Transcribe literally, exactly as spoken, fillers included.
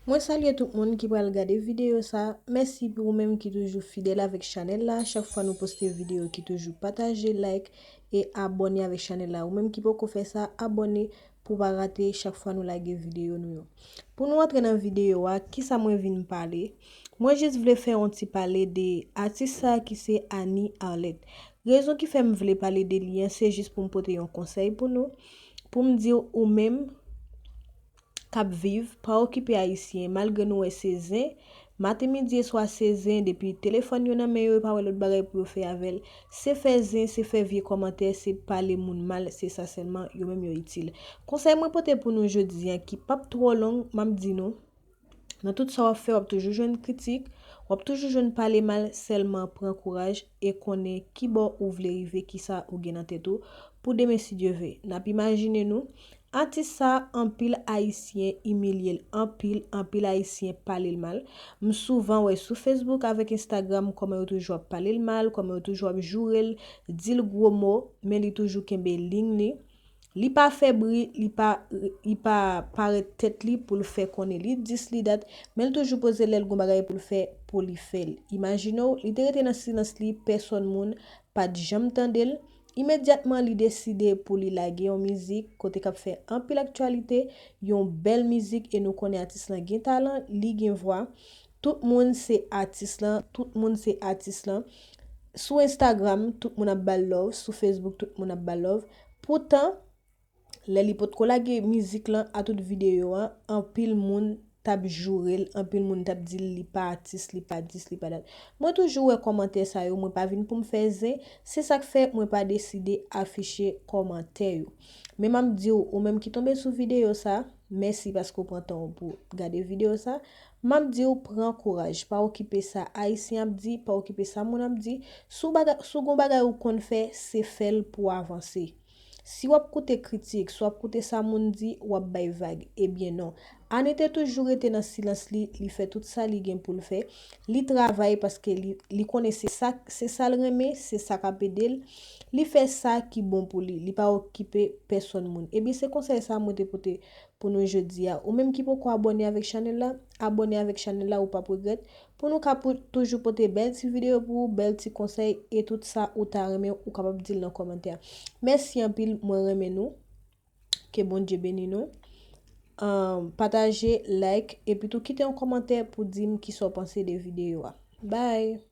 Mwen salye tout moun ki pral gade videyo sa. Mèsi pou ou menm ki toujou fidèl avèk chanèl la. Chak fwa nou poste videyo, ki toujou pataje, like e abòne avèk chanèl la. Ou menm ki poko fè sa, abòne pou w pa rate chak fwa nou lage videyo nou yo. Pou nou antre nan videyo a, kisa mwen vin pale? Mwen jis vle fè yon ti pale de atis sa ki se Annie Arlette. Rezon ki fè m vle pale de li an, se jis pou m pote yon konsèy pou nou. Pou m di w, ou menm k ap viv, pa okipe ayisyen, malgre nou wè se zen, maten, midi e swa se zen, depi telefòn yo nan men yo, yo pa wè lòt bagay pou yo fè avè l. Se fè zen, se fè vye kòmantè, se pale moun mal, se sa sèlman yo menm yo itil. Konsèy mwen pote pou nou jodi a, ki p ap twò long, m ap di nou, nan tout sa w ap fè, w ap toujou jwenn kritik, w ap toujou jwenn pale mal, sèlman pran kouraj e konnen kibò ou vle rive, kisa ou gen nan tèt ou pou demen, si Dye vle. N ap imajine nou, atis sa, anpil ayisyen imilye l, anpil, anpil ayisyen pale l mal. M souvan wè sou Facebook avèk Instagram kòman yo toujou ap pale l mal, kòman yo toujou ap joure l, di l gwo mo, men li toujou kenbe liy li. Li pa fè bri, li pa, li pa parèt tèt li pou l fè konnen li dis, li dat, men l toujou poze lè l gon bagay pou l fè, pou li fè l. Imajine w, li te rete nan silans li, pèsòn moun pa t janm tande l. Imedyatman, li deside pou li lage yon mizik kote k ap fè anpil aktyalite, yon bèl mizik, e nou konnen atis lan gen talan, li gen vwa. Tout moun se atis lan, tout moun se atis lan. Sou Instagram, tout moun ap ba l love, sou Facebook, tout moun ap ba l love. Poutan, lè li potko lage mizik lan, a tout videyo an, anpil moun t ap joure l, anpil moun t ap di l li pa atis, li pa dis, li pa dat. Mwen toujou wè kòmantè sa yo, mwen pa vin pou m fè zen, se sa k fè mwen pa deside afiche kòmantè yo. Men m ap di w, ou menm ki tonbe sou videyo sa, mèsi paske w pran tan w pou gade videyo sa. M ap di w, pran kouraj, pa okipe sa ayisyen ap di, pa okipe sa moun ap di. Si w baga-, si w gon bagay ou konn fè, se fè l pou w avanse. Si w ap koute kritik, si w ap koute sa moun di, w ap bay vag. Ebyen non. Annie te toujou rete nan silans li, li fè tout sa li gen pou l fè. Li travay paske li, li konnen se sa, se sa l renmen, se sa k ap ede l. Li fè sa ki bon pou li. Li pa okipe pèsòn moun. Ebyen, se konsèy sa mwen te pote pou nou jodi a. Ou menm ki poko abòne avèk chanèl la, abòne avèk chanèl la, ou p ap regrèt. Pou nou ka pou, toujou pote bèl ti videyo pou ou, bèl ti konsèy e tout sa ou ta renmen, ou kapab di l nan kòmantè. Mèsi anpil, mwen renmen nou. Ke Bondye beni nou. Ahn, pataje, like, epi tou kite yon kòmantè pou di m kisa w panse de videyo a. Bye!